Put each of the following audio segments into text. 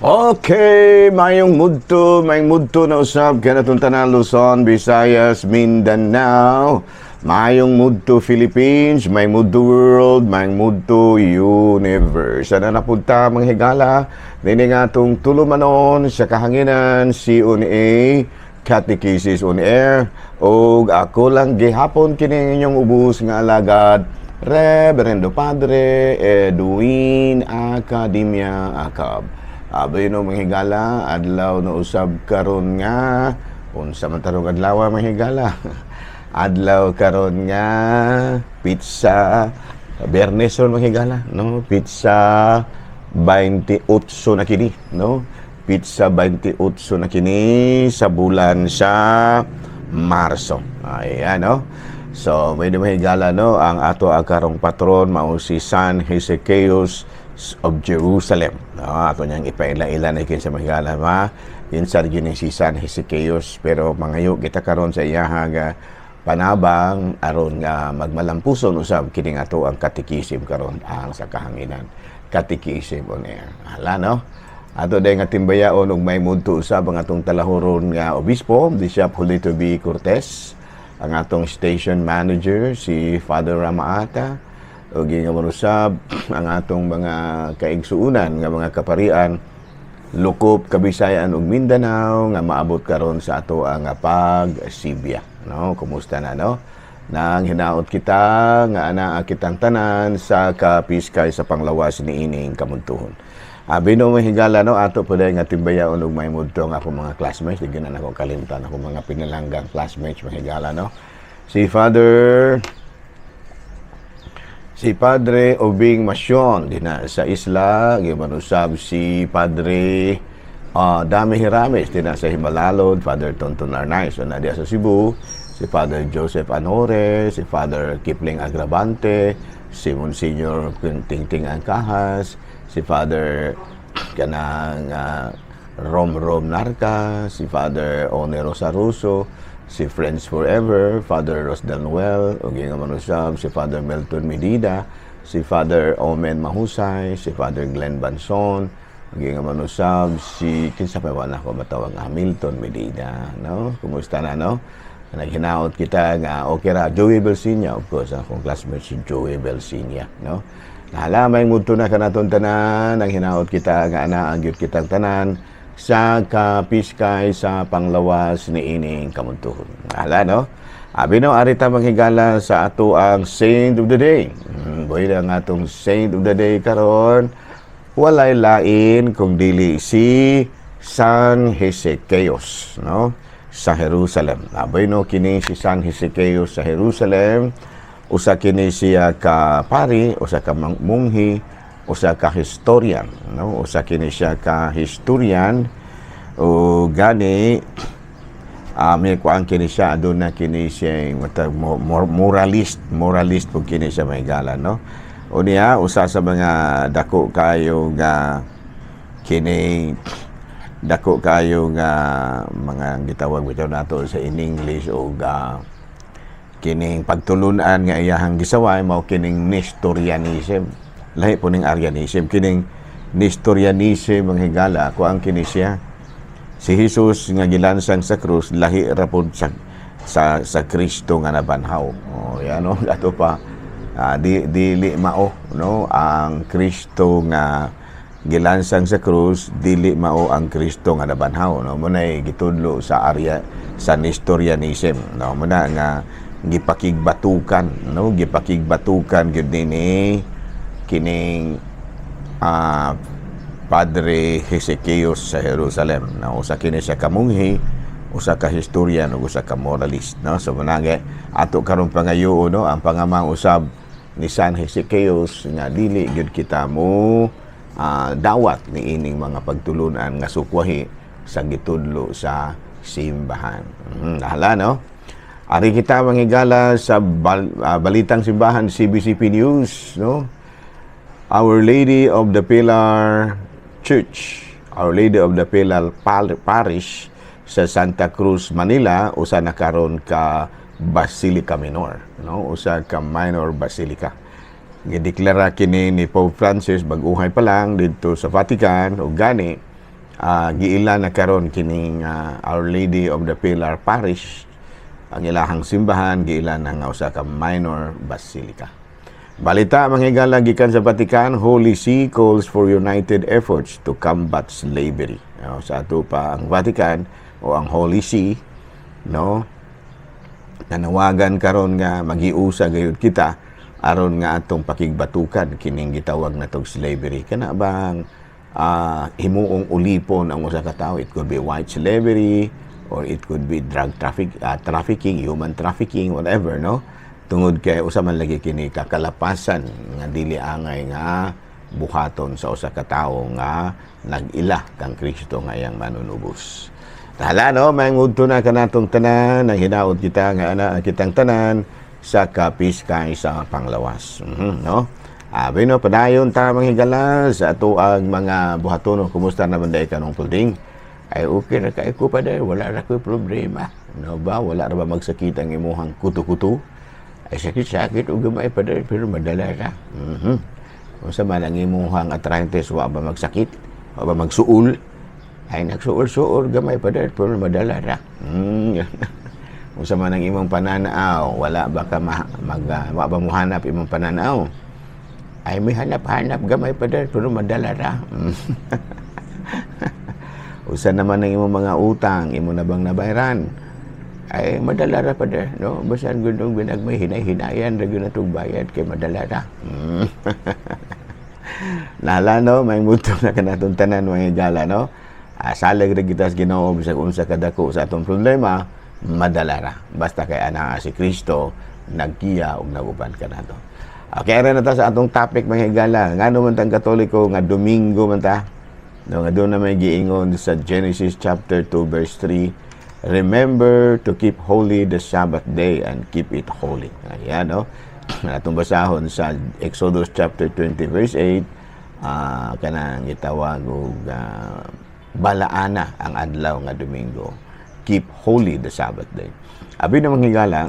Okay, mayong mudto na usab kanatong tanan, Luzon, Visayas, Mindanao. Mayong mudto, Philippines, may mudto world, may mudto universe. Sana napunta, mga higala, nini nga atong tulumanon sa kahanginan, CONA, Catechesis on Air, og ako lang gihapon kini inyong ubos nga alagad, Reverendo Padre Edwin Academia Acab. Abay no, mga higala, adlaw na usab karon nga unsa man tarong adlaw, mga higala? Adlaw karon nga petsa Biyernes ron, mga higala, no? Petsa 28 na kini, no? Petsa 28 na kini sa bulan sa Marso. Ayan, no? So, may mga higala, no, ang ato ang karong patron mao si San Hezekiah of Jerusalem. No, ato niyang ipaila-ila na kinsa, mga higala, ma. Kinsa gyud ni si San Hezekiah, pero mangayo kita karon sa iyaha nga panabang aron nga magmalampuson usab kining ato ang katekisim karon, ang sa kahanginan, Catechesis on Air. Hala, no? Ato day nga timbayaon og may mudto usab ang atong talahuron nga obispo, Bishop Julito B. Cortez, ang atong station manager si Father Ramaata, ug nga manusab ang atong mga kaigsuunan nga mga kaparian lukop Kabisayaan ug Mindanao nga maabot karon sa ato ang pagsibya, no? Kumusta na, no? Nang hinaot kita nga anaa kitang tanan sa kapiskay sa panglawas niining kamuntuhon. Abi no, mahigala, no, ato po nga timbayaon og may mudto ang akong mga classmates. Di na ako kalimtan akong mga pinalanggang classmates, mahigala, no? Si Padre Obing Masyon dina sa isla, gimanusab si Padre Dami Hirames dina sa Himalalod, Father Tonton Arnaiz na diya sa Cebu, si Father Joseph Anore, si Father Kipling Agravante, si Monsignor Tingting Angkahas, si Father kanang Rom Rom Narca, si Father Onero Saruso, si Friends Forever, Father Ros Danuel, ug nga manusab si Father Melton Medida, si Father Omen Mahusay, si Father Glenn Banson, ug nga manusab si kinsa pa, wala ko matawag, Hamilton Medida, no? Kumusta na, no? Naghinaot kita nga okay ra. Joey Belsinia, of course, akong classmate si Joey Belsinia, no? Nahala, may mudto na kanaton tanan, nang hinaot kita nga ana ang gyud kitang tanan sa kapiskay sa panglawas ni ining kamuntuhon. Hala, no? Abi no, ari ta, manghigala, sa ato ang Saint of the Day. Boy ang atong Saint of the Day karon walay lain kung dili si San Hezekiah, no? Sa Jerusalem. Aboy no, kini si San Hezekiah sa Jerusalem, usa kini siya ka pari, usa ka munghi, usa ka historian, no? Usa kini siya ka historian o gani may kuan kini siya, aduna kini siya matag moralist, moralist pud kini siya, may gala, no? Unya usa sa mga dako kayo nga kini dako kayo nga mga gitawag bitaw nato sa in English og kining pagtulunan nga iyahang gisaway mao kining Nestorianism. Lahi po ning Arianism. Kining Nestorianism, ang higala, kuan kini siya, si Jesus nga gilansang sa krus lahi ra pod sa Kristo nga nabanhaw. Oh, yan, no, ato pa di dili mao, no, ang Kristo nga gilansang sa krus dili mao ang Kristo nga nabanhaw, no? Mo nay gitudlo sa area sa Nestorianism, no? Mo na nga gipakigbatukan, no, gipakigbatukan gyud nini kining Padre Hezekiah sa Jerusalem, no? Usa kini siya ka munghi, usa ka historian ug usa ka moralist, no? So manange ato karon pangayo, no, ang pangamang usab ni San Hezekiah nga dili gyud kita mo dawat ni ining mga pagtulunan nga sukwahi sa gitudlo sa simbahan. Hala, no? Ari kita, mangigala, sa Balitang Simbahan, CBCP News, no? Our Lady of the Pillar Church, Our Lady of the Pillar Parish sa Santa Cruz, Manila, usa na karon ka Basilica Minor, no? Usa ka minor basilica. Gideklara kini ni Pope Francis bag-uhay pa lang didto sa Vatican ug gani Giila na karon kining Our Lady of the Pillar Parish, ang ilahang simbahan giila na nga usa ka minor basilica. Balita, mga higala, gikan sa Vatican, Holy See calls for united efforts to combat slavery. No, sa ato pa ang Vatican o ang Holy See, no, nanawagan karon nga magiusa gayud kita aron nga atong pakigbatukan kining gitawag natog slavery. Kana bang himuong ulipon ang usa ka tawo? It could be white slavery or it could be drug trafficking, human trafficking, whatever, no? Tungod kay usa man lagi kini kakalapasan nga dili angay nga buhaton sa usa ka tawo nga nag-ila kang Kristo nga iyang manunubos. Tala, no, may ngadto na kanatong tanan, nang hinaot kita nga ana kitang tanan sa kapiskay sa panglawas. No? Abi no, padayon ta, mga higala, sa ato ang mga buhatono. Kumusta naman dai kanong pulding? Ay, okay ra kay ko pa dai, wala ra ko'y problema. No ba, wala ra ba magsakit ang imuhang kuto-kuto? Ay, sakit-sakit og gamay pa dai, pero madala ra. Unsa man ang imuhang arthritis, wa ba magsakit? Wa ba magsuol? Ay, nagsuol-suol gamay pa dai, pero madala ra. Unsa man ang imong pananaw, wala ba ka ma, mag wa ba muhanap imong pananaw? Ay, may hanap-hanap gamay pa dai, pero madala ra. Usa naman ang imong mga utang, imo na bang nabayran? Ay, madala ra pa dai, no? Basan gud ginagmay, hinay-hinayan ra gyud natong bayad kay madala ra. Nala, no, may muto na kanatong tanan, mga higala, no? Salig ra kita sa Ginoo bisag unsa kadako sa atong problema, madala ra. Basta kay ana si Kristo nagkiya ug naguban kanato. Okay, ara na ta sa atong topic, mga higala. Ngano man tang Katoliko nga Domingo man ta? No, nga doon na may giingon sa Genesis chapter 2 verse 3, "Remember to keep holy the Sabbath day and keep it holy." Ayan, no? Atong basahon sa Exodus chapter 20 verse 8, kanang gitawag og balaana ang adlaw nga Domingo. Keep holy the Sabbath day. Abi na, mga higala,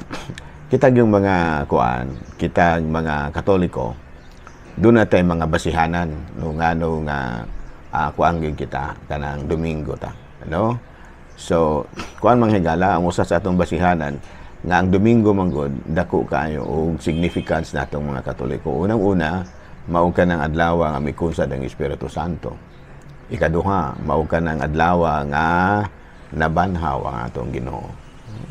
kita yung mga kuan, kita mga Katoliko, doon na tayo mga basihanan no ngano nga kuan gyud kita kanang Domingo ta, no? So, kuan, mga higala, ang usa sa atong basihanan nga ang Domingo manggod dako kaayo og significance natong mga Katoliko. Unang-una, mao ka ng adlaw nga mikunsad ang Espiritu Santo. Ikaduha, mao ka ng adlaw nga nabanhaw ang atong Ginoo.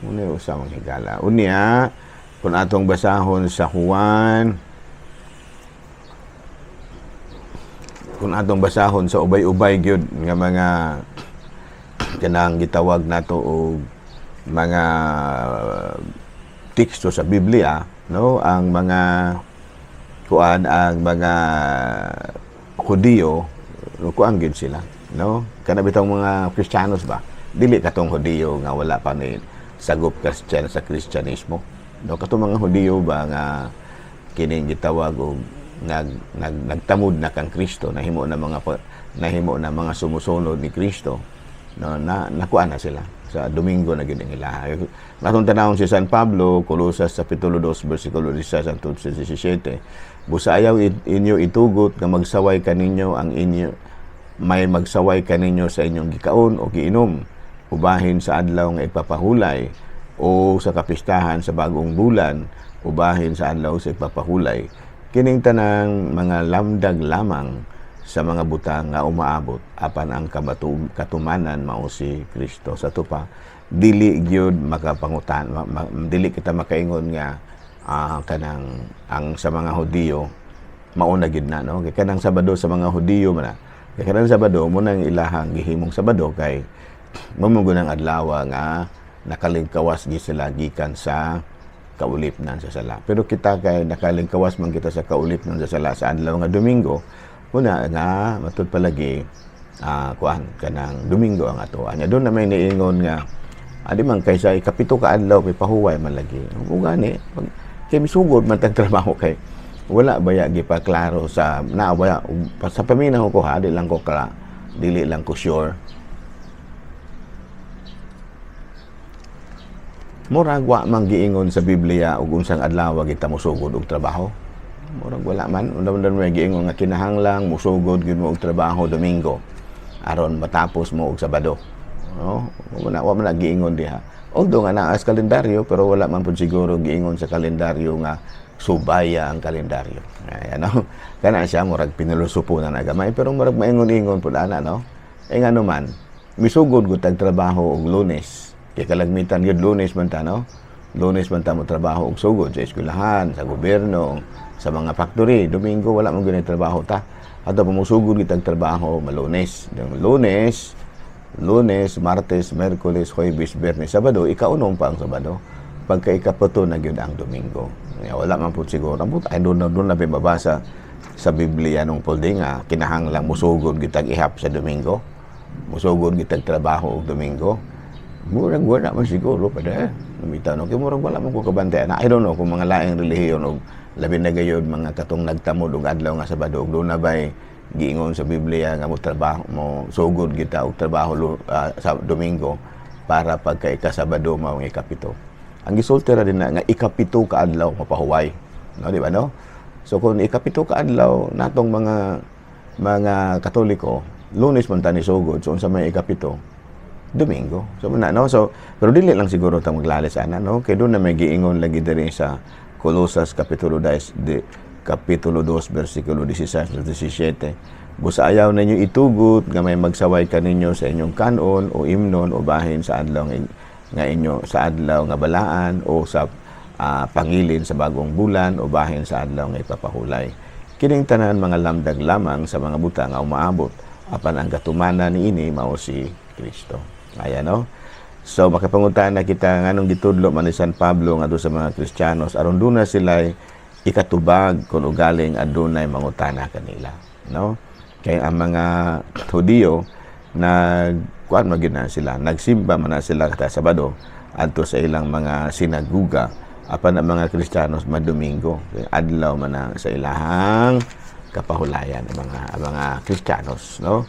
Una usa, mga higala. Unya, kung atong basahon sa Juan, kung atong basahon sa ubay-ubay gyud nga mga kanang gitawag nato og mga teksto sa Biblia, no, ang mga kuan, ang mga Hudiyo, kuan gyud sila, no? Kana bitong mga Kristiyanos ba, dili katong Hudiyo nga wala pa ni sagop Christian sa Kristyanismo, no? Katong mga Hudiyo ba nga kining gitawag og nag, nag nagtamod na kang Kristo, nahimo na mga sumusunod ni Kristo, no, na nakuan na sila sa Domingo na gyud ang ilaha. Atong tanawon si San Pablo, Colosas kapitulo 2 bersikulo 16 hangtod sa 17: "Busa ayaw inyo itugot nga magsaway kaninyo ang inyo may magsaway kaninyo sa inyong gikaon o giinom, ubahin sa adlaw nga igpapahulay o sa kapistahan sa bagong bulan, ubahin sa adlaw sa igpapahulay. Kining tanang mga lamdag lamang sa mga butang nga umaabot, apan ang katumanan mao si Kristo." Sa tupa, dili gyud makapangutan, dili kita makaingon nga kanang ang sa mga Hudiyo mauna gyud na, no? Kay kanang Sabado sa mga Hudiyo man na, kay kanang Sabado mo nang ilahang gihimong Sabado kay mao ng adlaw nga nakalingkawas gi sila gikan sa kaulipnan sa sala. Pero kita kay nakalingkawas man kita sa kaulipnan sa sala sa adlaw nga Domingo, una nga matud palagi kuan kanang Domingo ang ato. Anya doon na may niingon nga adi man kay sa ikapito ka adlaw kay pahuway man lagi. Ug gani pag kay misugod man tag trabaho kay wala baya gipaklaro sa na wala sa paminaw ko ha, dili lang ko sure. Murag wa man giingon sa Biblia ug unsang adlaw kita mosugod og trabaho. Murag wala man. Undan may giingon nga kinahanglang musugod gyud mo og trabaho Domingo. Aron matapos mo og Sabado. No? Wala man na giingon diha. Although nga naa sa kalendaryo, pero wala man pud siguro giingon sa kalendaryo nga subaya ang kalendaryo. Ay, ano? Kana siya murag pinulosopo na gamay, pero murag maingon-ingon pud ana, no? Eh ngano man, misugod gud tag trabaho og Lunes. Kay kalagmitan gyud Lunes man ta, no? Lunes man ta mo trabaho og sugod sa eskwelahan, sa gobyerno, sa mga factory. Domingo wala man gyud trabaho ta. Ato pa mosugod kitag trabaho Malunes. Yung Lunes, Lunes, Martes, Miyerkules, Huwebes, Biyernes, Sabado, ikaunom pa ang Sabado. Pagka ikapito na gyud ang Domingo. Kaya wala man po siguro. But I don't know, doon na mabasa sa Biblia nung puldi nga kinahanglang musugod kitag ihap sa Domingo. Musugod kitag trabaho og Domingo. Murag wala man siguro pa eh. Lumitaw no, kay murag wala man ko kabantay. Na I don't know kung mga laing relihiyon og labi na gayud mga katong nagtamod og adlaw nga Sabado og doon na bay giingon sa Biblia nga mo trabaho mo sugod kita og trabaho sa Domingo para pagka ikasabado mao ang ikapito. Ang gisulti ra din na nga ikapito ka adlaw mapahuway. No, di ba, no? So kung ikapito ka adlaw natong mga Katoliko, Lunes man ta ni sugod, so unsa may ikapito? Domingo. So muna, no? So pero dili lang siguro ta maglalis ana, no? Kay doon na may giingon lagi diri sa Colosas kapitulo 10 de kapitulo 2 bersikulo 16 at 17. Busa ayaw ninyo itugot nga may magsaway kaninyo sa inyong kanon o imnon o bahin sa adlaw nga inyo sa adlaw nga balaan o sa pangilin sa bagong bulan o bahin sa adlaw nga ipapahulay. Kining tanan mga lamdag lamang sa mga butang nga umaabot, apan ang katumanan niini mao si Kristo. Ayan, no? So makapangutan na kita nganong gitudlo man ni San Pablo ngadto sa mga Kristiyanos aron duna sila ikatubag kung ugaling adunay mangutana kanila, no? Kay ang mga Hudiyo nag kuan man gyud na sila, nagsimba man na sila kada Sabado adto sa ilang mga sinaguga, apan ang mga Kristiyanos madomingo, adlaw man na sa ilahang kapahulayan ang mga Kristiyanos, no?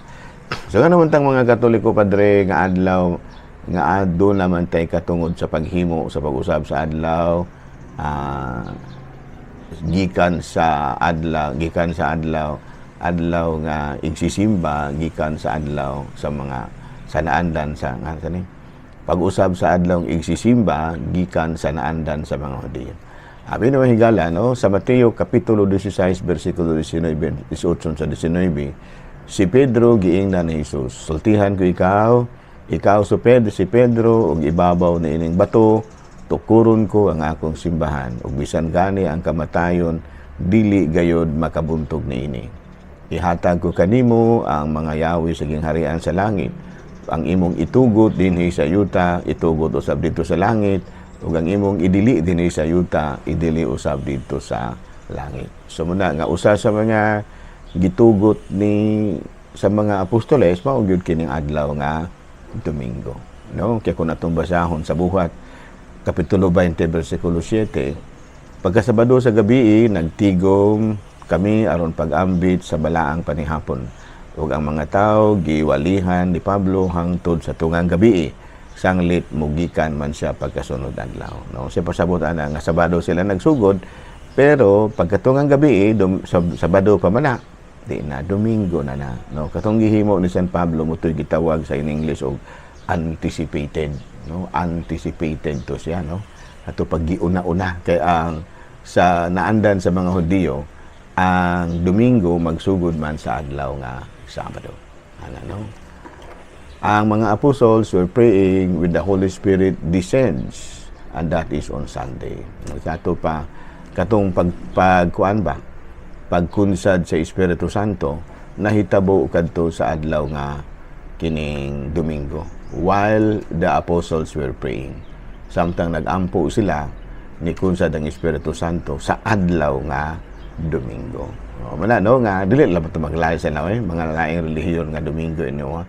So ngano man tang mga Katoliko, Padre, nga adlaw nga adto naman tay katungod sa paghimo sa pag-usab sa adlaw gikan sa adlaw adlaw nga igsisimba gikan sa adlaw sa mga sa naandan sa nga kani pag-usab sa adlaw igsisimba gikan sa naandan sa mga Hudiyo? Abi naman higala, no, sa Mateo kapitulo 16 bersikulo 19 18 sa 19, si Pedro giingnan ni Jesus, "Sultihan ko ikaw, ikaw si Pedro, ug ibabaw ni ining bato tukuron ko ang akong simbahan, ug bisan gani ang kamatayon dili gayod makabuntog niini. Ihatag ko kanimo ang mga yawi sa gingharian sa langit. Ang imong itugot dinhi sa yuta, itugot usab didto sa langit, ug ang imong idili dinhi sa yuta, idili usab didto sa langit." So muna nga usa sa mga gitugot ni sa mga apostoles mao gyud kining adlaw nga Domingo. No? Kaya kung atong basahon sa Buhat kapitulo 20 bersikulo 7, "Pagkasabado sa gabi, nagtigom kami aron pag-ambit sa balaang panihapon. Ug ang mga tao giwalihan ni Pablo hangtod sa tungang gabi, sanglit mugikan man siya pagkasunod adlaw." No, siya pasabot ana nga Sabado sila nagsugod, pero pagkatungang gabi, Sabado pa man na, di na Domingo na na, no? Katong gihimo ni San Pablo mo gitawag sa in English og anticipated, no? Anticipated to siya, no? Ato pag giuna-una kay ang sa naandan sa mga Hudiyo, ang Domingo magsugod man sa adlaw nga Sabado. Ana, no? Ang mga apostles were praying with the Holy Spirit descends, and that is on Sunday. Kato pa katong pag pagkuan ba, pagkunsad sa Espiritu Santo nahitabo kadto sa adlaw nga kining Domingo while the apostles were praying. Samtang nagampo sila, nikunsad ang Espiritu Santo sa adlaw nga Domingo. O, mana no nga dili lang ito maglahi sa eh, mga laing relihiyon nga Domingo inyo ha.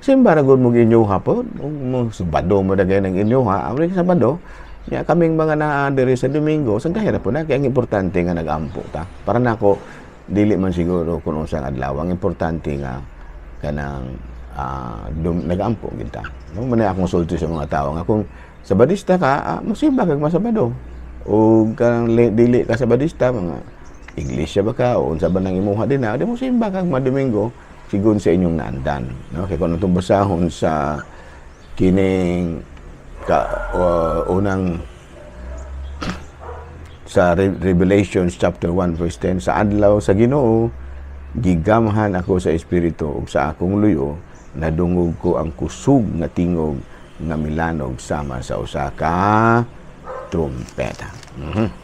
Simba ra gud mo inyo hapon, mo Sabado mo dagay ng inyo ha. Amri Sabado. Ya kaming mga naa diri sa Domingo, sa ra po na kay ang importante nga nagampo ta. Para nako dili man siguro kung unsang adlaw, ang importante nga kanang nagampo kita. No, man akong sulti sa mga tao nga kung Sabadista ka, mosimba kag masabado. O kanang dili ka Sabadista, mga iglesia ba ka o unsa ba nang imuha din na, di mo simba kag madomingo. Sigon sa inyong naandan, no? Kay kung atong basahon sa kining ka, unang sa Revelations chapter 1 verse 10, "Sa adlaw sa Ginoo, gigamhan ako sa Espiritu ug sa akong luyo nadungog ko ang kusog nga tingog nga milanog sama sa usa ka trumpeta."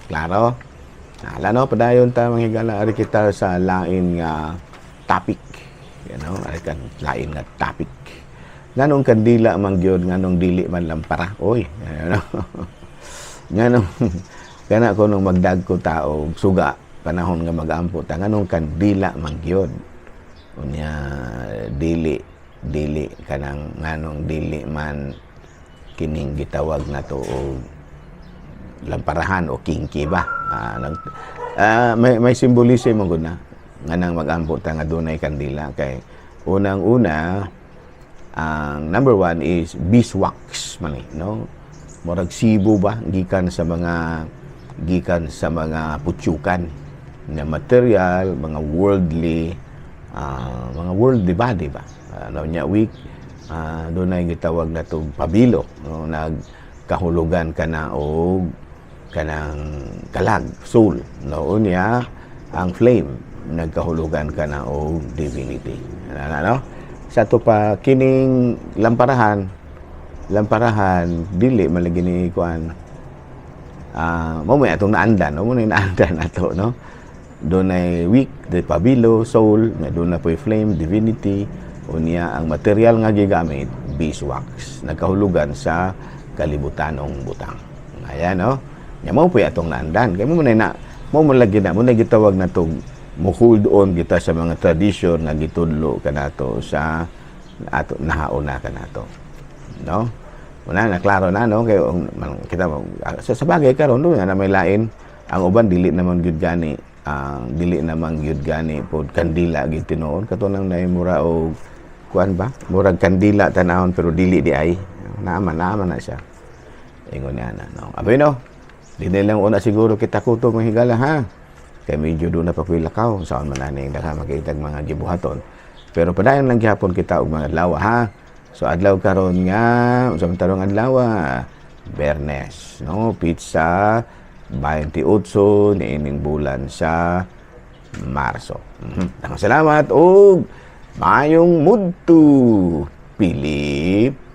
Klaro? Ala no, padayon ta, mga higala, ari kita sa lain nga topic. Ari kan lain nga topic. Nganong kandila man gyud, nganong dili man lampara? Oy, ano? Nganong kana ko nung magdagko tao suga panahon nga magampo ta, nganong kandila man gyud? Unya dili dili kanang nganong dili man kining gitawag na to og lamparahan o kingki ba? May symbolism mo gud na nga nang magampo ta nga dunay kandila, kay unang-una, ang number one is beeswax man eh, no? Murag sibo ba, gikan sa mga putyukan na material, mga worldly body ba. Ano niya week dunay gitawag na to pabilo, no? Nagkahulugan ka na og kanang kalag, soul, no? Unya ang flame, nagkahulugan ka na og divinity. Ano, no? Sa ato pa kining lamparahan, lamparahan dili man lagi ni kuan, mao may atong naandan, no? Mo na naandan ato, no? Dunay wick, the pabilo, soul, nga doon na po'y flame, divinity. Unya ang material nga gigamit, beeswax, nagkahulugan sa kalibutanong butang. Ayan, no? Nya mao po'y atong naandan. Kay mo na na mo man lagi na mo na gitawag na tong mo hold on kita sa mga tradisyon nga gitudlo kanato sa ato nahauna kanato. No? Wala na, klaro na, no? Kay kita sa bagay karon do na may lain ang uban, dili naman gyud gani ang dili naman gyud gani pod kandila gyud tinuod, kato nang naimura og kuan ba, murag kandila tanahon pero dili di ay naaman naaman na siya ingon niya na, no? Aboy, no, di na lang una siguro kita kutob, mga higala, ha, kay medyo doon na pa ko'y lakaw saan man ani daghan makitag mga gibuhaton, pero padayon lang gihapon kita og mga adlaw, ha. So adlaw karon nga unsa man tarong adlaw? Bernes, no? Petsa 28 niining bulan sa Marso. Daghang salamat ug maayong mudto, Pilipinas.